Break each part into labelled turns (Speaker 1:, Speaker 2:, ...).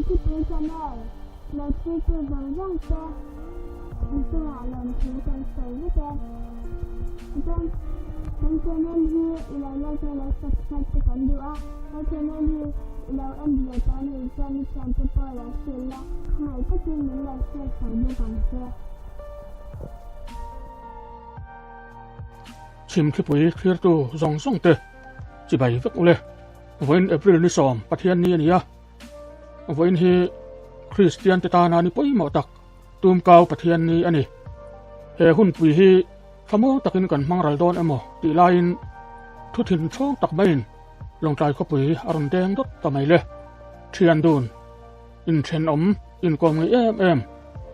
Speaker 1: Chhimthipui Channel lo thirtu zawng zawng te an chungah lawmthu kan sawi vek e. Chuan kan channel hi i lo like a lo subscribe te kan duh a, he channel hi i lo en ve tawh a nih chuan i thiante pawh lo hrilh la, khawngaih takin min lo share sak bawk ang che.
Speaker 2: Chhimthipui thlirtu zawng zawng te chibai vek ule. Vawiin April ni sawm Pathianni a ni a, vawiin hi Kristian te tana ni pawimawh tak tumkau Pathianni a ni. He hunpui hi thlamuang takin kan hmang ral dawn emaw tih laiin thu thin chhawng tak maiin Lawngtlai khawpui a rawn deng dawt ta mai le. Thian dun, inthenawm, inkawm ngei em em,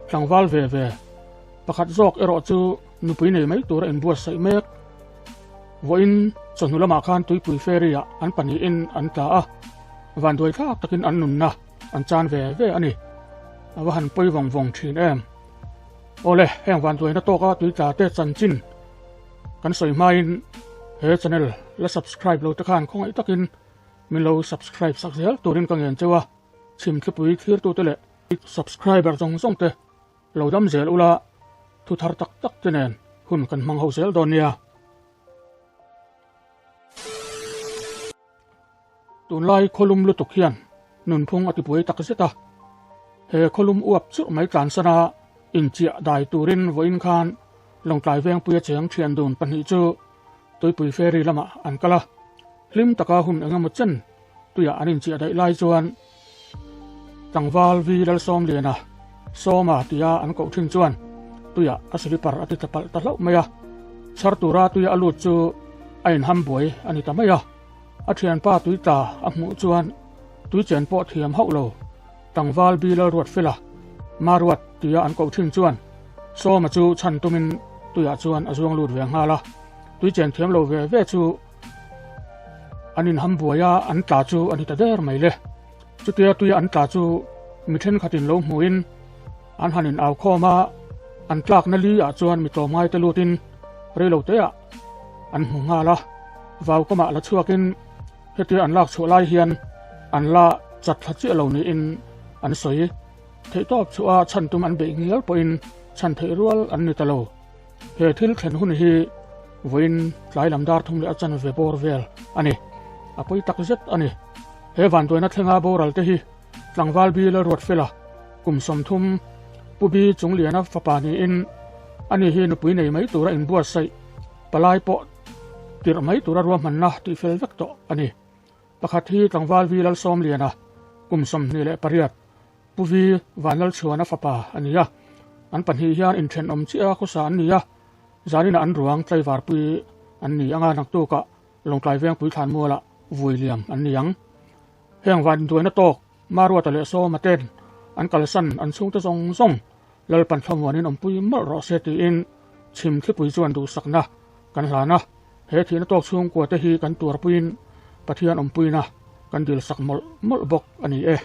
Speaker 2: tlangval ve ve, pakhat zawk erawh chu nupui nei mai tura inbuatsaih mek. Vawiin chawhnu lamah khan tuipui ferry ah an pahnihin an tla a, vanduai thlak takin an nunna an chan ve ve a ni. A va han pawi vawng vawng thin em. Awle, heng vanduaina tawka tui tla te chanchin kan sawi hmain he channel la subscribe lo te khan khawngaih takin min lo subscribe sak zel turin ka ngen cheu a, chhimthlipui thlirtute leh subscriber zawng zawng te Lo dam zel ula, thu thar tak tak te nen hun kan hmang ho zel dawn nia. Tunlai khawlum lutuk hian nunphung a tibuai tak zet a, he khawlum uap churh mai tlansana inchiah dai turin vawiin khan Lawngtlai Vengpuia cheng thian dun pahnih chu Tuipui Ferry lamah an kal a, hlim taka hun engemaw chen tuiah an inchiah daih lai chuan Tlangval Vi Lalsawmliana, Sawma tia an koh thin chuan tuiah a slipper a ti tla palh ta hlauh mai a, chhar tura tuia a lut chu a inham buai a ni ta mai a, a thianpa tui tla a hmuh chuan tui chen pawh thiam hauh lo. Tlangval Bi Lalruatfela, Maruat tia an koh thin chuan Sawma chu chhan tumin tuiah chuan a zuang lut ve nghal a, tui chen thiam lo ve ve chu An inham buai a, an tla chu a ni ta der mai le. Chutia tuia an tla chu mi thenkhatin lo hmuhin an han in au khawm a, an tlakna li ah chuan mi tlawmngai te lutin reilo teah an hmu nghal a. Vau kawmah la chhuakin hetia an lak chhuah lai hian an la chat thla chiah lo niin an sawi. Theihtawp chhuah a chhan tum an beih ngial pawhin chhan theih rual an ni ta lo. He thil thlen hun hi vawiin tlai lam dar thum leh a chanve bawr vel a ni. A pawi tak zet a ni. He vanduaina thlenga boral te hi tlangval bi Lalruatfela kum 30 Pu Bi Chungliana fapa niin ani hi nupui nei mai tura inbuatsaih palai pawh tirh mai tura ruahmanna tihfel vek tawh a ni. Pakhat hi tlangval Vi Lalsawmliana kum 28 Pu Vi Vanlalchhuana fapa a ni a, an pahnih hian inthenawm chiah a khawsa an ni a, zaninah an ruang tlaivarpui an ni anga naktukah Lawngtlai Vengpui Thlanmualah vui liam an ni ang. Heng vanduaina tawk Maruata leh Sawma ten an kalsan an chhungte zawng zawng Lalpan thlamuanin awmpui mawlh rawh se tiin chhimthlipui chuan duhsakna kan hlan a, he thihna tawk chhungkua te hi kan tuarpuiin Pathian awmpuina kan dilsak mawlh mawlh bawk a ni e.